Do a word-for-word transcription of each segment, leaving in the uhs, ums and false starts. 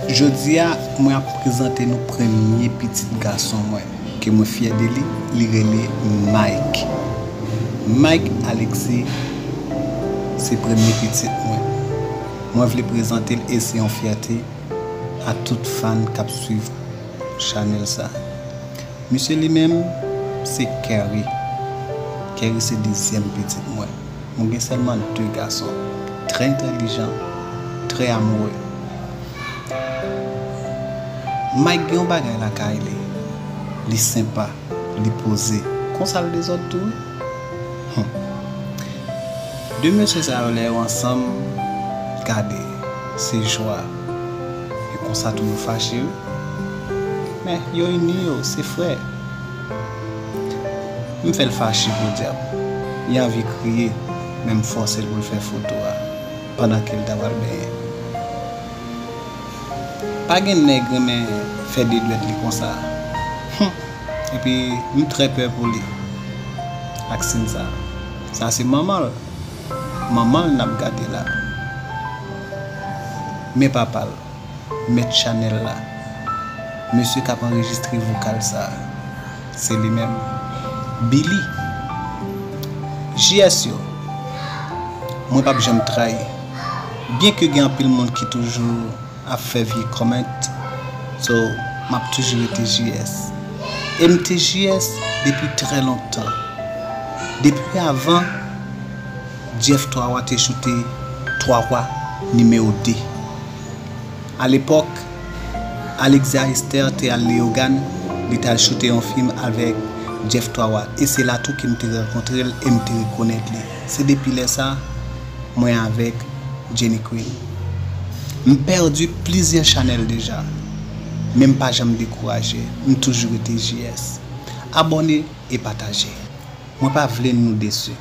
Jodi a, mwen ap prezante nou premye pitit gason mwen, ke mwen fyè de li, li rele Mike. Mike Alexis, se premye pitit mwen. Mwen vle prezante l e se yon fyète a tout fan k ap swiv chanèl sa. Misye li menm, se Kerry. Kerry se dezyèm pitit mwen. Mwen gen sèlman de gason, trè entèlijan, trè amoure. Mike gen yon bagay lakay li, li senpa, li poze. Konsa l dezòd tou wi. Hum. De mesye sa yo lè yo ansanm, gade, se jwa. E konsa tou yo fache wi. Men yo ini yo, se frè. M fè l fache podyab. Li anvi kriye, men m fòse l pou l fè foto a pandan ke l ta pral benyen. Pa gen nèg renmen fè de dwèt li konsa. Hum. Epi m trè pè pou li ak sin sa. Sa se manman l. Manman l n ap gade la. Men papa l, mèt chanèl la, mesye k ap anrejistre vokal sa, se li menm, Billy. J S yo, mwen p ap janm trayi. Byenke gen anpil moun ki toujou ap fè vye comment. So, m ap toujou rete J S. E m te J S depi trè lontan. Depi avan Jeff Twawa te choute Twawa nimewo de. Alepòk, Alexia Esther te al Leyogàn, li t al choute yon fim avèk Jeff Twawa. E se la tou ke m te rankontre l e m te rekonèt li. Se depi lè sa, mwen avèk Jenny Queen. M pèdi plizyè chanèl deja, men m pa janm dekouraje, m toujou rete J S. Abòne e pataje. Mwen pa vle nou desi,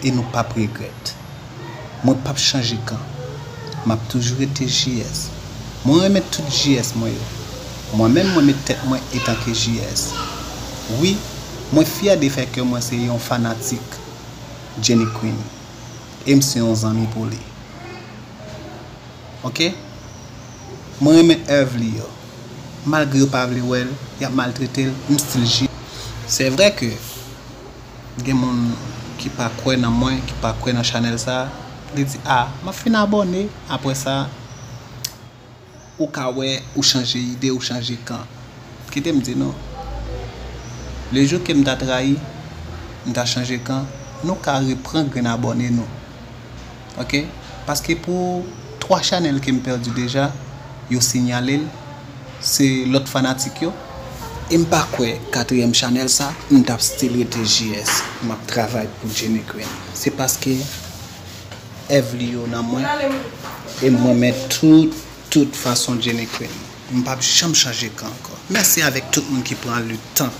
e nou p ap regrèt. Mwen p ap chanje kan. M ap toujou rete J S. Mwen renmen tout J S mwen yo. Mwen menm mwen met tèt mwen etanke J S. Wi, mwen fyè de fè ke mwen se yon fanatik Jenny Queen. E m se yon zanmi pou li. Ok? Mwen renmen èv li yo. Malgre yo pa vle wè l, y ap maltrete l, m still J S. Se vre ke gen moun ki pa kwè nan mwen, ki pa kwè nan chanèl sa, li di, "A, m ap fin abòne, apre sa, ou ka wè, ou chanje ide, ou chanje kan." Kite m di nou, le jou ke m ta trayi, m ta chanje kan, nou ka repran grenn abòne nou. Ok? Paske pou twa chanèl ke m pèdi deja, yo siyale l, se lòt fanatik yo. E m pa kwè katriyèm chanèl sa, m t ap still rete J S, m ap travay pou Jenny Queen. Se paske èv li yo nan mwen, e mwen men tout, tout fason Jenny Queen. M p ap janm chanje kan ankò. Mèsi avèk tout moun ki pran le tan,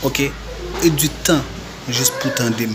ok, e du tan jis pou tande m.